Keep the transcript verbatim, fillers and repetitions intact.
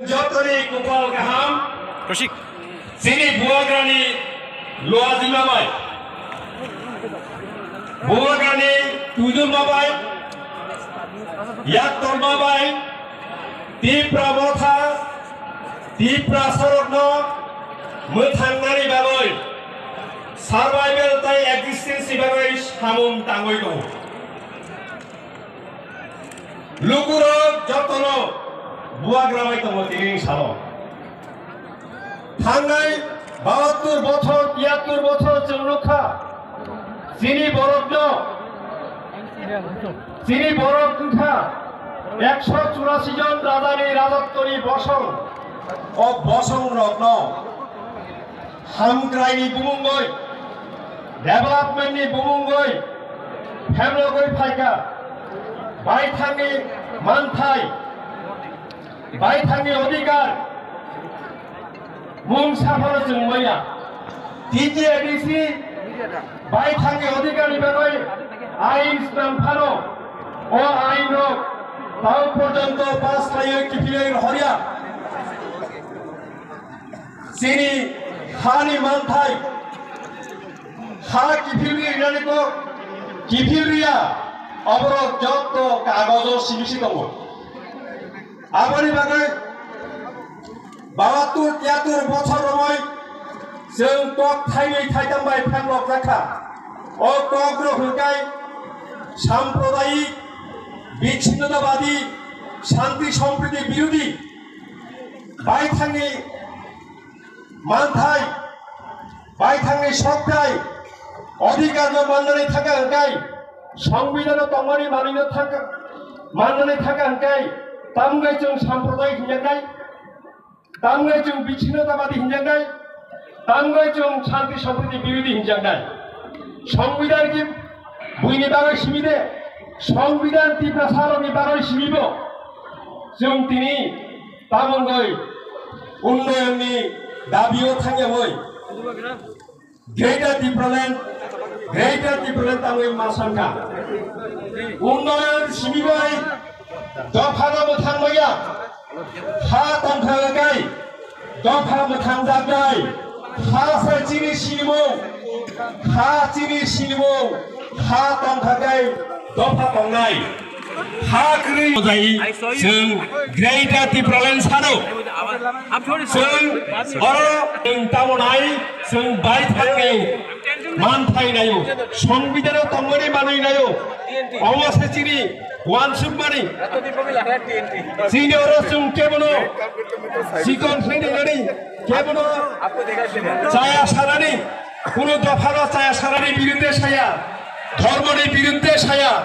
Jotoni kupal kaham. Kosik. Chini buagrani luajima bai. Buagrani tujuma bai. Yaktorma bai. Tipra motha. Tipra sorokno mwthangnani bagwi. Survival tai existence ni bagwi samung tangwi tongo. Lukurok jotono buagra bai tongo tini salo. Thangnai bahattur bochor, tiyattur bochor chwng nukha. Chini borokno, chini borok wngkha ekso churasi jon rajani rajottoni bosong. O bosong rokno hamkraini bumungoi, development ni bumungoi, phemlogoi phaikha, baithangni manthai, baithangni odhikar, mung saphano chwng maya. T T A D C baithangni odhikarni bagwi ain snam phano, o ain rok tau porjonto pass khlaiwi kiphilwi rohorya. Chini hani manthai, ha kiphilwi rinani kok kiphilriya, aborok jotto kagojo simi si tongo. Aboni bagwi bahattur tiyattur bochor romwi chwng kok thainwi thaitam bai phenglok jakha. O kok rok hwnkhe sampradayik, bichinnotabadi, shanti sompriti birodhi, baithangni manthai, baithangni sokthai, odhikarno mannani thangkha hwnkhe, songbidano tongmani manwino thangkha, mannani thangkha hwnkhe, tamungwi chwng sampradayik hinjaknai, tamungwi chwng bichinnotabadi hinjaknai, tamungwi chwng shanti sompriti birodhi hinjaknai. Songbidhan ki buini bagwi simi de, songbidhan Tiprasarokni bagwi simi bo. Chwng tini tamungwi unnoyonni dabio thangyawi Greater Tipraland, Greater Tipraland tangwi ma sankha. Unnoyon simi bai dophano mwthang maya. Ha tongkha kai dopha mwthang jaknai. Ha se chini sinimung. Ha chini sinimung. Ha tongkha kai dopha tongnai. Ha kwrwi jai chwng Greater Tipraland sano. Chwng oro chwng tamo nai chwng baithangni manthai nayo. Songbidano tongmani manwi nayo. Omo se chini wansukmani. Chini oro chwng kebono chikon khlai nani, kebono chaya sanani, kuno dophano chaya sanani birudde saya, dhormoni birudde saya.